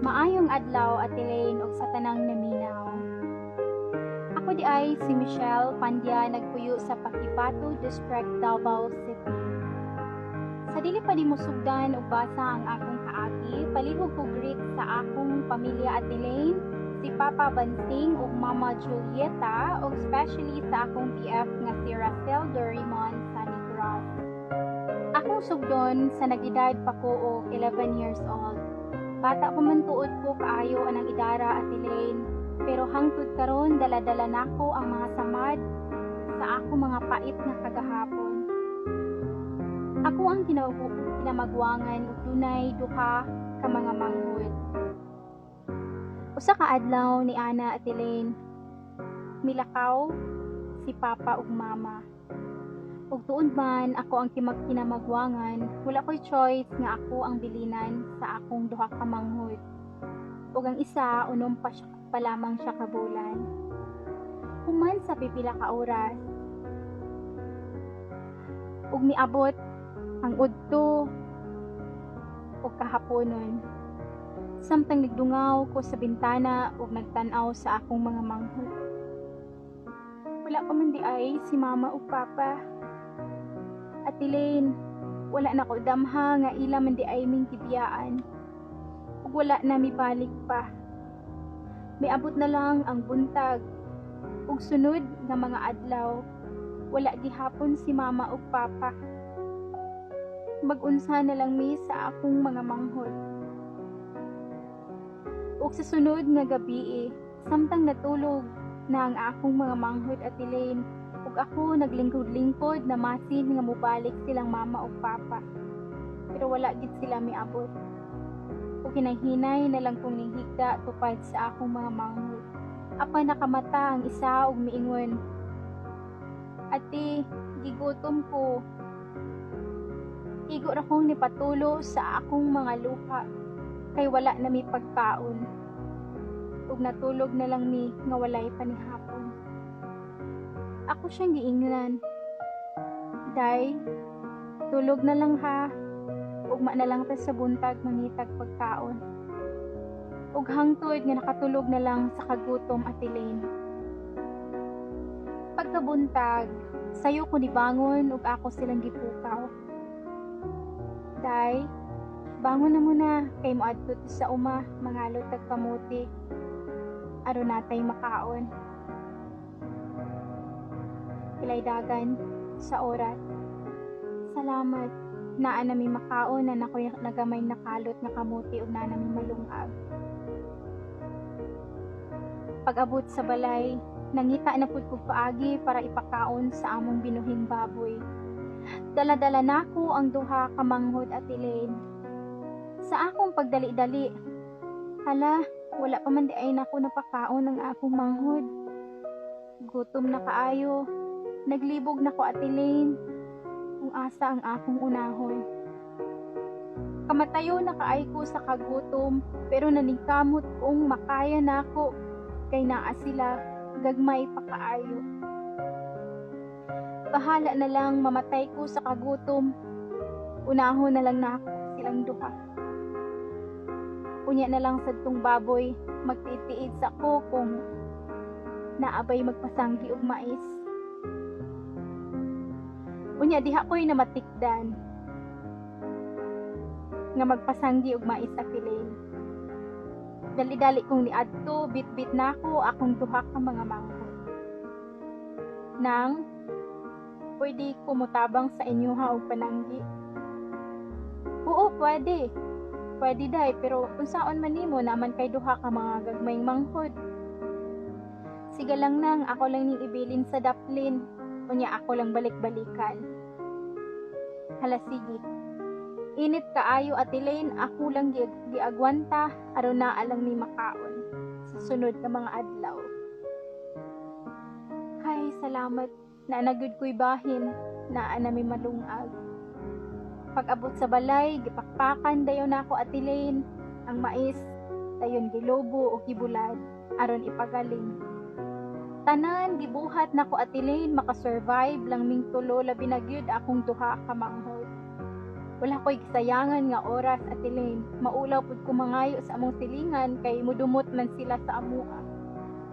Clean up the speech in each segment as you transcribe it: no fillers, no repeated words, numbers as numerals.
Maayong adlaw, Ate Lane, ug sa tanang naminaw. Ako diay si Michelle Pandia, nagpuyo sa Paquibato District, Davao City. Sa dili pa nimo sugdan ug basa ang akong kaagi, palihog ko greet sa akong pamilya, Ate Lane, si Papa Bansing ug Mama Julieta, ug especially sa akong BF nga si Russell Dorimon sa Negros. Akong sugdon sa nag-edad pa ko og 11 years old. Bata pa man tuod ko kaayo anang idara, Ate Lane, pero hangtod karon dala-dala nako ang mga samad sa ako mga pait nga kagahapon. Ako ang kinamagwangan ug dunay duha ka mga manghod. Usa ka adlaw ni ana, Ate Lane, milakaw si Papa ug Mama. Ug tuod man ako ang kinamagwangan, wala ko'y choice nga ako ang bilinan sa akong duha ka manghod. Ug ang isa 6 pa lamang siya ka bulan. Human sa pipila ka oras, ug miabot ang udto ug kahaponon. Samtang nagdungaw ko sa bintana ug nagtan-aw sa akong mga manghod. Wala pa man diay si Mama ug Papa. Ate Lane, wala na ko damha nga ila man diay ming gibiyaan. Ug wala na mibalik pa. Miabot na lang ang buntag ug sunod nga mga adlaw, wala gihapon si Mama ug Papa. Mag-unsa na lang mi sa akong mga manghod. Ug sa sunod nga gabi, samtang natulog na ang akong mga manghod, Ate Lane, ug ako naglingkod-lingkod na masin nga mobalik silang mama ug papa. Pero wala gid sila miabot. Ug hinay-hinay na lang kong nihigda tupad sa akong mga manghod. Apan nakamata ang isa ug miingon, "Ate, gigutom ko." Igo ra kong nipatulo sa akong mga luha kay wala na mi pagkaon. Ug natulog na lang mi nga walay panihapon. Ako siyang giingnan, "Day, tulog na lang ha. Ugma na lang ta sa buntag mangitag pagkaon." Ug hangtod nga nakatulog na lang sa kagutom, Ate Lane. Pagkabuntag, sayo ko nibangon ug ako silang gipukaw. "Day, bangon na muna kay moadto ta sa uma, mangalot tag kamuti. Aron natay makaon." Ilaydagan sa oras. "Salamat. Naa na mi makaon na nakoy nagamay nakalot nga kamuti ug naa na mi malungag." Pag-abot sa balay, nangita na pud kog paagi para ipakaon sa among binuhing baboy. Dala-dala nako ang duha ka manghod, Ate Lane. Sa akong pagdali-dali, hala, wala pa man diay nako napakaon ang akong manghod. Gutom na kaayo. Naglibog na ko, Ate Lane, kung asa ang akong unahon. Kamatayo na kaay ko sa kagutom, pero naningkamot kong makaya nako kay naa sila, gagmay pa kaayo. Bahala na lang mamatay ko sa kagutom. Unahon na lang nako silang duha. Unya na lang sadtong baboy, magtiid-tiid sa ko kung naabay magpasanggi og mais. Unya diha ko'y namatikdan nga magpasanggi og mais, Ate Lane. Dali-dali kong niadto, bit-bit nako akong duha ka mga manghod. "Nang, pwede ko motabang sa inyo ha og pananggi?" "Oo, pwede. Pwede day, pero unsaon man nimo naman kay duha ka mga gagmayng manghod?" "Sige lang nang, ako lang ning ibilin sa daplin. Unya ako lang balik-balikan." "Hala, sige." Init kaayo, Ate Lane, ako lang giagwanta aron naa lang mi makaon sa sunod nga mga adlaw. Hay, salamat. Naa na gyud ko'y bahin, naa na mi malungag. Pag-abot sa balay, gipakpakan dayon nako, Ate Lane, ang mais, dayon gilubo o gibulad aron ipagaling. Tanan gibuhat nako, Ate Lane, makasurvive lang ming tulo, labi na gyud akong duha ka manghod. Wala ko'y gisayangan nga oras, Ate Lane. Maulaw pud ko mangayo sa among silingan kay mudumot man sila sa amua.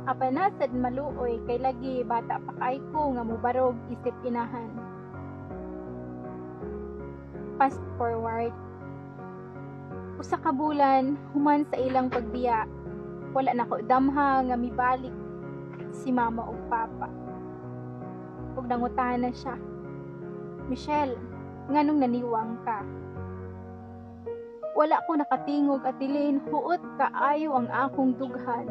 Apan nasad maluoy kay lagi bata pa kay ko nga mubarog isip inahan. Fast forward. Usa ka bulan human sa ilang pagbiya, wala na ko damha nga mibalik si mama ug papa. Ug nangutana siya, "Michelle, nganong naniwang ka?" Wala ko nakatingog, Ate Lane, huot kaayo ang akong dughan.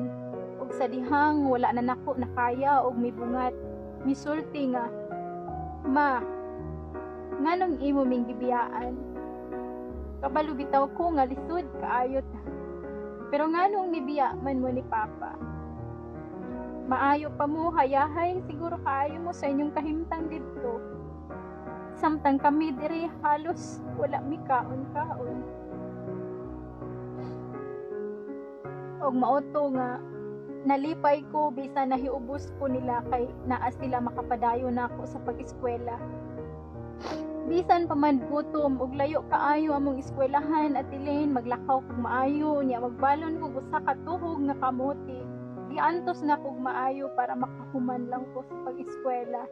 Ug sa dihang wala na nako nakaya og mibungat. Misulti nga, "Ma, nganong imo ming gibiyaan? Kabalo bitaw ko nga lisod kaayo ta. Pero nganong nibiya man mo ni Papa? Maayo pa mo, hayahay siguro kaayo mo sa inyong kahimtang didto. Samtang kami diri halos wala mi kaon-kaon." Og mao to nga nalipay ko bisan nahiubos ko nila kay naa sila makapadayon nako sa pag-eskwela. Bisan pa man gutom ug layo kaayo among eskwelahan, Ate Lane, maglakaw kog maayo niya magbalon kog usa ka tuhog nga kamote. Giantos na kog maayo para makahuman lang ko sa pag-eskwela.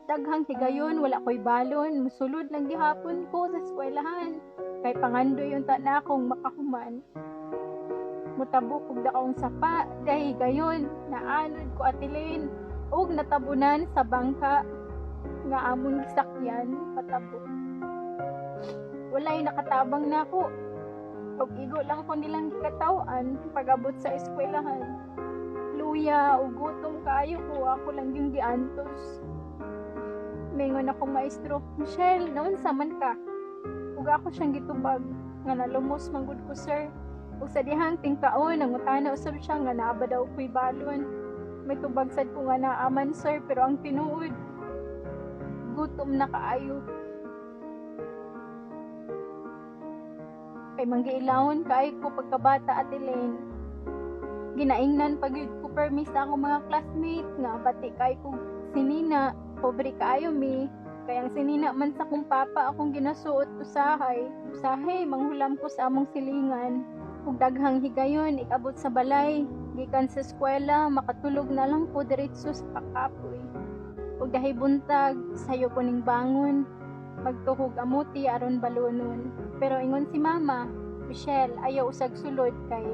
Daghang higayon wala ko'y balon, musulod lang gihapon ko sa eskwelahan kay pangandoy unta na akong makahuman. Mutabo kog dakong sapa dahil gayon naanod ko, Ate Lane, ug natabunan sa bangka nga among gisakyan patabo. Walay nakatabang nako. Ug igo lang ko nilang gikataw-an pag-abot sa eskwelahan. Luya ug gutom kaayo ko, ako lang yung giantos. Mingon akong maestro, "Michelle, naunsa man ka?" Ug ako siyang gitubag nga nalumos man gud ko, sir. Ug sa dihang tingkaon, nangutana usab siya nga naa ba daw ko'y balon. May tubag sad ko nga naa man, sir, pero ang tinuod, gutom na kaayo. Kay manggiilawon kaayo ko pagkabata, Ate Lane. Ginaingnan pa gyud ko permi sa akong mga classmate nga bati kay ko sinina, pobre kaayo mi. Kay ang sinina man sa akong papa akong ginasuot usahay. Usahay manghulam ko sa among silingan. Ug daghang higayon ikabot sa balay, gikan sa eskwela, makatulog na lang ko diretso sa pakapoy. Ug dahi buntag, sayo ko ning bangon, magtuhog amuti aron balunon. Pero ingon si mama, "Michelle, ayaw usag sulod kay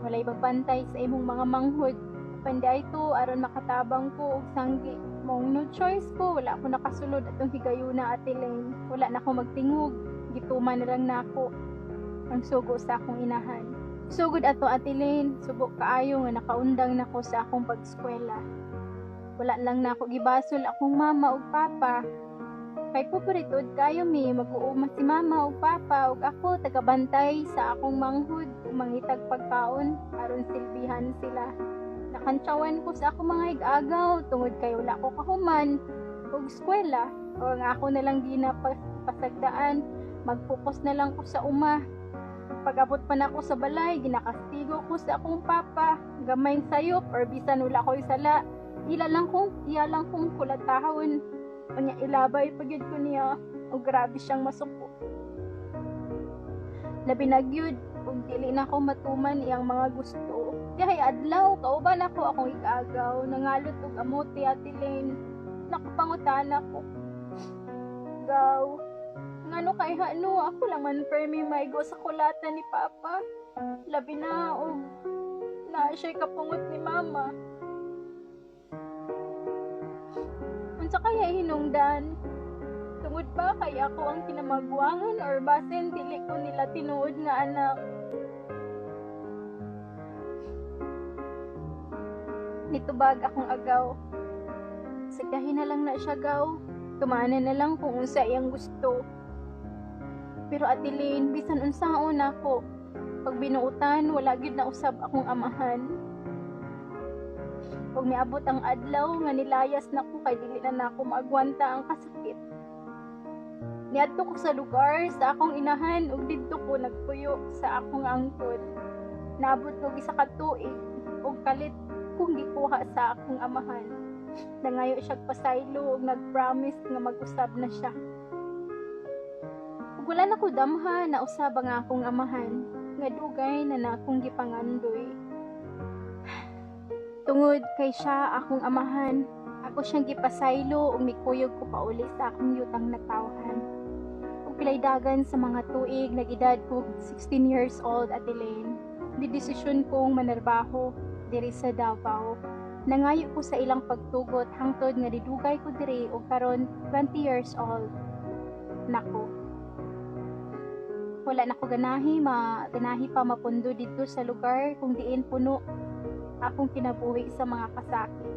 walay magbantay sa imong mga manghod." Apan diay to aron makatabang ko og sanggi. Maong no choice ko, wala ko nakasulod atong higayuna, Ate Lane. Wala na ko magtingog, gituman na lang nako ang sugo sa akong inahan. Sugod ato, Ate Lane, subo kaayo nga nakaundang nako sa akong pag-eskwela. Wala lang nako gibasol akong mama ug papa. Kay pobre tuod kayo mi, mag-uuma si mama ug papa ug ako tagabantay sa akong manghud ug mangitag pagkaon aron silbihan sila. Nakantsawan ko sa akong mga hig-agaw tungod kay wala ko kahuman og eskwela o ang ako na lang ginapasagdaan, mag-focus na lang ko sa uma. Pag-abot pa nako sa balay, ginakastigo ko sa akong papa, gamay sayop or bisan wala ko'y sala, ila lang kong iya lang kong kulatahon. Unya ilabay pa gyud ko niya og grabe siyang masuko. Labi na gyud ug dili na ko matuman iyang mga gusto. Dihay adlaw kauban ako akong ig-agaw, nangalot og amote, Ate Lane. Nakapangutana ko, "Gaw, ngano kay hano ako lang man permi maigo sa kulata ni Papa? Labi na og naa siya'y kapungot ni Mama. Unsa kaya hinungdan? Tungod ba kay ako ang kinamagwangan or basin dili ko nila tinuod nga anak?" Nitubag akong agaw, "Sagdahin na lang na siya, gaw. Tumanan na lang kung unsa iyang gusto." Pero Ate Lane, bisan unsaon nako, pag binuotan wala gyud na usab akong amahan. Ug miabot ang adlaw nga nilayas nako kay dili na nako maagwanta ang kasakit. Niadto ko sa lugar sa akong inahan ug didto ko nagpuyo sa akong angkol. Naabot ko isa ka tuig ug kalit kong gikuha sa akong amahan. Nangayo siya pasaylo ug nag-promise nga mag-usab na siya. Ug wala na ko damha na usab ang akong amahan nga dugay na na akong gipangandoy. Tungod kay siya akong amahan, ako siyang gipasaylo ug mikuyog ko pauli sa akong yutang natawhan. Ug pilaydagan sa mga tuig, nag-edad ko 16 years old, Ate Lane. Didesisyon kong manarbaho diri sa Davao. Nangayo ko sa ilang pagtugot hangtod nga didugay ko diri ug karon 20 years old nako. Wala na ko ganahi ma ganahi pa mapundo didto sa lugar kung diin puno akong kinabuhi sa mga kasakit.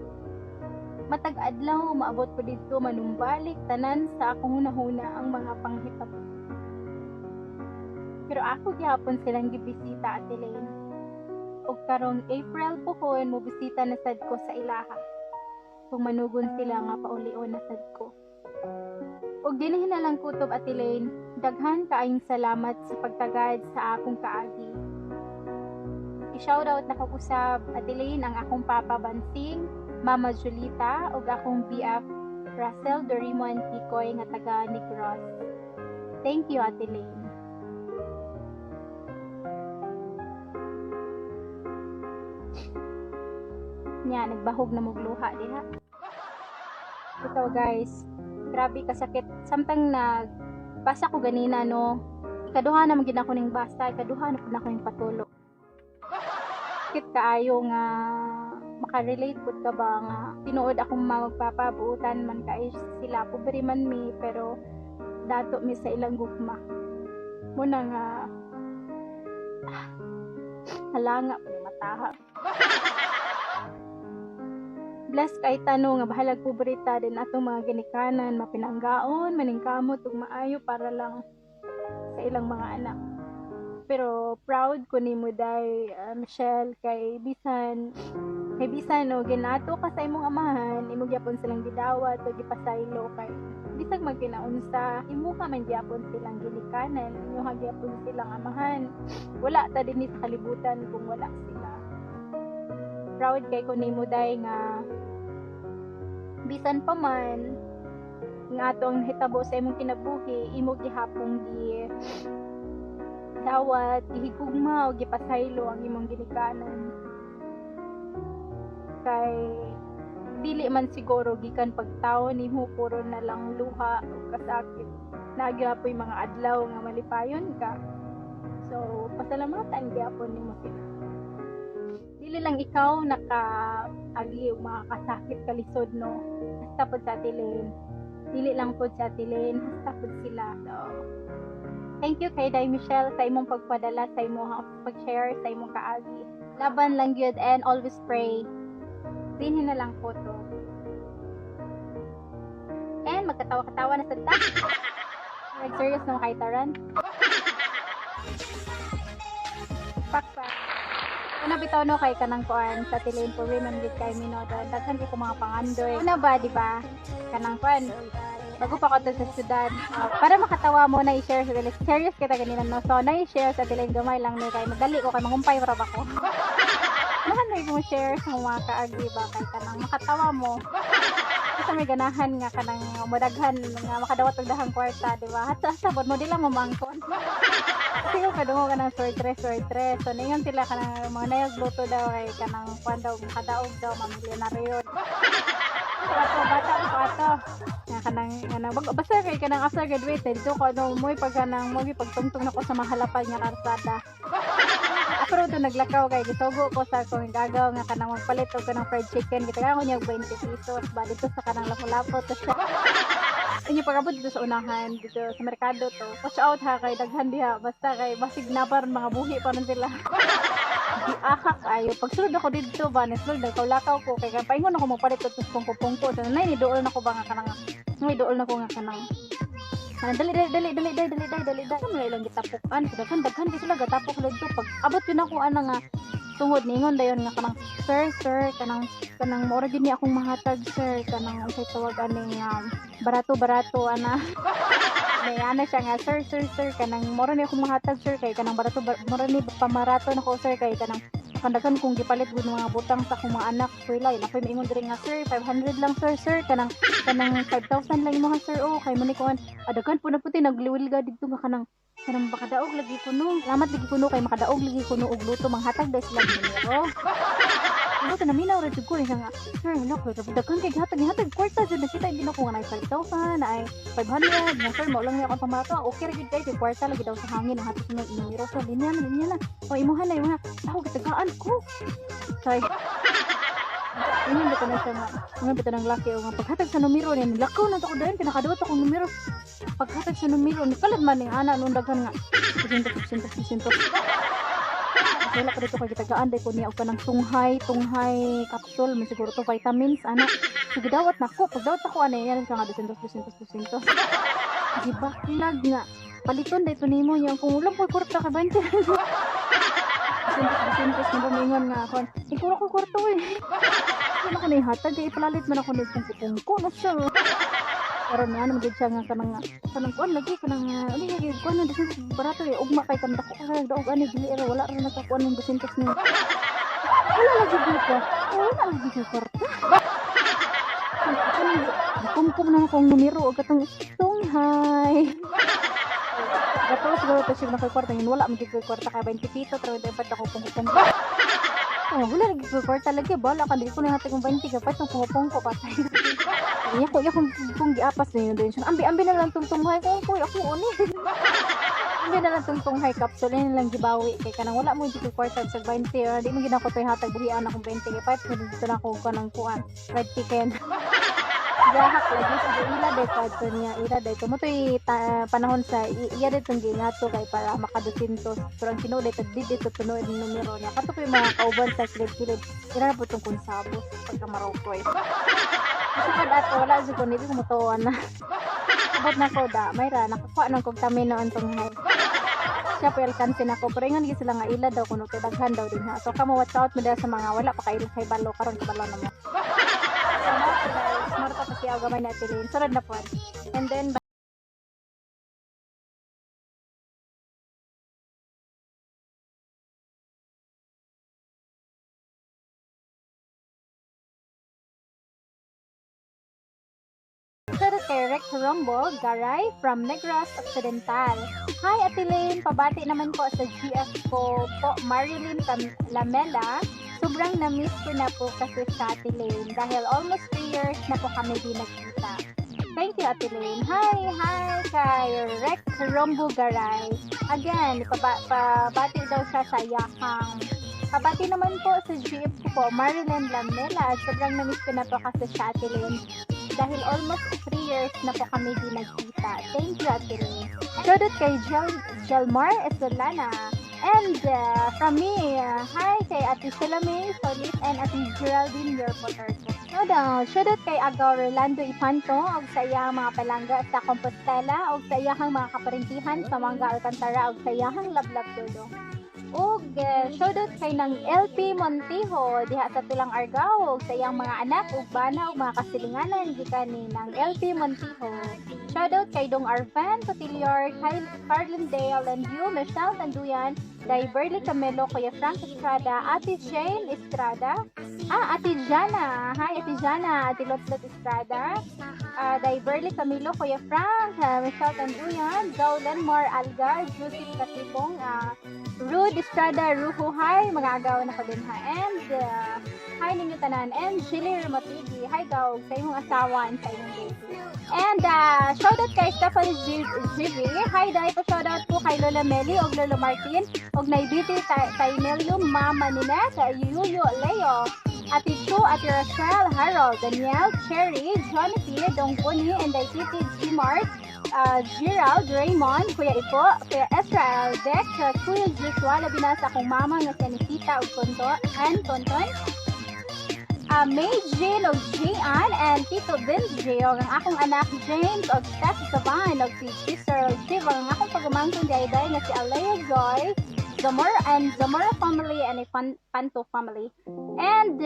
Matag adlaw maabot ko didto, manumbalik tanan sa akong hunahuna ang mga panghitabo. Pero ako gihapon silang gibisita, Ate Lane. Ug karong April puhon mobisita na sad ko sa ilaha. Kung manugon sila nga paulion na sad ko. Ug dinhi na lang kutob, Ate Lane, daghan kaayong salamat sa pagtagad sa akong kaagi. I-shoutout na ko usab, Ate Lane, ang akong papa Bansing, Mama Julita, ug akong BF Russell Dorimon Kikoy nga taga Negros. Thank you, Ate Lane. Nya, nagbahog na mugluha diha. Ito guys, grabe kasakit. Samtang nagbasa ko ganina, no, ikaduha na man gid ako ning basa, ikaduha na pud nako ning patulo. Sakit kaayo nga makarelate pud ka ba nga tinuod akong magpapabuutan man kay sila, pobre man mi pero dato mi sa ilang gugma. Muna nga halanga po mataha. Bless kay tano nga bahalag pobreta din atong mga ginikanan, mapinanggaon maningkamot ug maayo para lang sa ilang mga anak. Pero proud ko nimo day, Michelle, kay bisan no ginato ka sa imong amahan, imo gyapon silang gidawat o gipasaylo, kay bisag magkinaunsa, imo ka man gyapon silang ginikanan, imo gyapon silang amahan. Wala ta dinhi sa kalibutan kung wala sila. Proud kay ko nimo day nga bisan pa man nga ato ang nahitabo sa imong kinabuhi, imo gihapong gi dawat, gihigugma o gipasaylo ang imong ginikanan. Kay dili man siguro gikan pagtawo nimo puro na lang luha o kasakit. Nagyapoy mga adlaw nga malipayon ka. So pasalamatan gyapon nimo sila. Dili lang ikaw naka-agi og mga kasakit, kalisod, no. Hasta pod sa Ate Lane. Dili lang pod sa Ate Lane, hasta pod sila. So, thank you kay Day Michelle sa imong pagpadala, sa imong pag-share sa imong kaagi. Laban lang gyud and always pray. Dinhi na lang po to. And magkatawa-katawa na sa ta. Like serious na kay Taran. Pak pak. Una bitaw no kay kanang kuan sa Ate Lane, for women with kay Mino doon. Daghan ko mga pangandoy. Una ba, di ba? Kanang kuan. Bago pa ko to sa syudad. Para makatawa mo na i-share sa dili. Serious kita ganina, no. So na i-share sa dili, gamay lang ni kay madali ko kay mangumpay ra ba ko. Nahan na mo share sa mga kaagi ba kay kanang makatawa mo. Kasi may ganahan nga kanang modaghan nga makadawat og dahang kwarta, di ba? Hatta sa mo di lang mamangkon. Kasi kung kadungo ka ng sortre sortre. So ningon sila kanang mga nayag luto daw kay kanang kuan daw makadaog daw, mamilyonaryo. Ato bata ko ato. Nga kanang kanang basta kay kanang after graduate dito ko ano mo'y pag kanang mo pagtungtong nako sa mahalapal nga karsada. Ako ro to naglakaw kay gisugo ko sa akong gagaw nga kanang magpalit og kanang fried chicken, kita ko niya 20 pesos ba dito sa kanang lapo-lapo to siya. Inyo pag-abot dito sa unahan, dito sa merkado to. Watch out ha, kay daghan diha. Basta kay basig na pa ron, mga buhi pa ron sila. Di akak ayo. Pagsulod ako dito ba, nasulod nagkaulakaw ko. Kay paingon ako magpalit og pungko-pungko. So, nay, ni dool na ko ba nga kanang, nay, dool na ko nga kanang, kanang dali, dali, dali, dali, dali, dali, dali, dali, dali. Ano ilang gitapokan? Daghan, daghan, kay sila gatapok dito. Pag abot yun ako, ana nga, tungod ningon dayon nga kanang sir, sir, kanang kanang mura gyud ni akong mahatag, sir, kanang unsay tawag aning barato barato ana. May ana siya nga, sir, sir, sir, kanang mura ni akong mahatag, sir, kay kanang barato mura ni pamarato nako, sir, kay kanang Kandagan kong gipalit gud mga butang sa akong mga anak eskwela. Yun ako'y maingon diri nga, "Sir, 500 lang, sir, sir, kanang 5,000 lang imo ha, sir." Oh, kay mo ni kuan. Adagan po na puti nagliwilga didto nga kanang makadaog lagi kuno. Salamat lagi kuno kay makadaog lagi kuno og luto, manghatag dahil sila numero. Ano ta naminaw ra jud ko eh, nga, "Sir, hala ko daghan kay gihatag gihatag kwarta jud." Nakita gid ako nga naay 5,000, naay 500 nga, "Sir, mao lang ni akong pamarato." Okay ra gyud kay kwarta lagi daw sa hangin ang hatag ng numero. So linya na, linya na. O, imuha na, imuha. Ako gitagaan ko. Say, ingon ba na siya nga, ingon ba ng laki o nga paghatag sa numero niya, lakaw na to ko dayon, pinakaduot akong numero. Paghatag sa numero, ni kalad man ning ana nung daghan nga 200, 200, 200. Wala ko dito kay gitagaan day ko niya og kanang tunghay, tunghay capsule, may siguro to vitamins ana. So gidawat nako, pagdawat ako ana yan siya nga 200, 200, 200. Gibaklag nga. Paliton day to nimo niya kung ulang ko kwarta ka 20. 200, 200 na bumingon nga ako. Ikaw ko kwarta eh. Wala ko na ihatag kay ipalalit man ako ni pungko na siya. Pero niya naman gid siya nga kanang kuan lagi kanang ano lagi kuan na 200 barato eh, ugma kay kanang dako kay daog ani dili ra, wala ra nakakuan ng 200 niya. Wala lagi gid ko. Wala lagi ko kwarta. Kanang kumkum na akong numero og katong tunghay. Gato siguro to siya na kwarta yun, wala man gid ko kwarta kay 20 pito pero dapat ako pungko. Oh, wala lagi ko kwarta lagi, bala ka dili ko na hatag ang 20 ka pat pungko patay. Iya ko, iya kung giapas na yun din siya. Ambi ambi na lang tong tunghay ko ko ako ani. Ambi na lang tong tunghay capsule na lang gibawi kay kanang wala mo di ko kwarta sa 20 or di mo gid ako toy hatag buhian akong 20 kay pat dito na ako kanang kuan fried chicken. Gahak lagi sa ila day kwadto niya, ila day to mo toy panahon sa iya day tong gingato kay para maka 200, pero ang tinuod ay tag dito tunoy ang numero niya kato po yung mga kauban sa kilid-kilid ila na po tong konsabos pagka marokoy. Kasi pag ato wala jud ko nili ko motuon na. Abot na ko da, mayra nakakuha ng kog tamin noon tunghay. Siya po alkansin ako pero ingon gid sila nga ila daw kuno kay daghan daw din ha. So kamo, watch out mo dahil sa mga wala pa kay balo karon kabalo na mo. So mo guys, marta kasi ako gamay na tilin. Sunod na po. And then Shoutout kay Rex Rombo Garay from Negros Occidental. Hi, Ate Lane, pabati naman po sa GF ko po, Marilyn Lamela. Sobrang na-miss ko na po kasi sa Ate Lane dahil almost 3 years na po kami di nagkita. Thank you, Ate Lane. Hi, hi kay Rex Rombo Garay. Again, pabati daw siya sa yakang. Pabati naman po sa GF ko po, Marilyn Lamela. Sobrang na-miss ko na po kasi sa Ate Lane dahil almost 3 years na po kami di nagkita. Thank you, Ate Lane. Shoutout kay Jelmar Esolana. And from me, hi kay Ate Sheila May Solis and Ate Geraldine Yerpoterco. No daw, shoutout kay Agaw Rolando Ipanto og sa iyang mga palangga sa Compostela og sa iyang mga kaparintihan sa Mangga Alcantara og sa iyang Lablab Dulo. Ug shoutout kay nang LP Montijo diha sa Tulang Argao ug sa iyang mga anak ug bana ug mga kasilinganan gikan ni nang LP Montijo. Shoutout kay Dong Arvan Cotiliar, Kyle Carlin Dale and you, Michelle Tanduyan, Day Berly Camelo, Kuya Frank Estrada, Ate Jane Estrada, Ate Jana, hi Ate Jana, Ate Lotlot Estrada, Day Berly Camilo, Kuya Frank, Michelle Tanduyan, Joe Lenmore Algar, Joseph Katipong, Rude Estrada, Ruho, hi, mga agaw na ko din ha. And, hi ninyo tanan. And Shilly Matigi, hi gaw, sa imong asawa and sa imong baby. And, shoutout kay Stephanie GB. Hi, dahil pa shoutout po kay Lola Meli og Lolo Martin, og Naibiti Tainelio, Mama Ninette, Yuyo Leo, Ate Chu, Ate Rochelle, Harold, Danielle, Cherry, Johnny P, Dong Puni, and Titi G. Mart, Gerald, Raymond, Kuya Ipo, Kuya Ezrael, Dex, Kuya Joshua, labi na sa akong mama nga si Anisita ug Tonton, and Tonton, May Jane og Jan and Tito Benji og ang akong anak James og Steph Savan og si Giselle Jiva, ang akong pagumangkon di ay nga si Alea Joy Zamora and Zamora family and a Panto family. And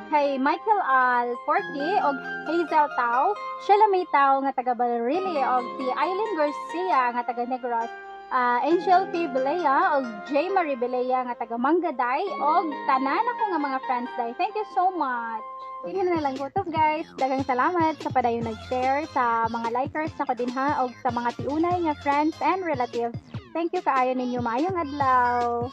kay Michael Al Forti og Hazel Tao, Sheila May Tao nga taga Balerili og si Eileen Garcia nga taga Negros. Angel P. Belea og J. Marie Belea nga taga Manggaday og tanan ako nga mga friends day. Thank you so much. Dinhi na lang kutob, guys. Daghang salamat sa padayon nag-share, sa mga likers nako dinha og sa mga tiunay nga friends and relatives. Thank you kaayo ninyo. Maayong adlaw.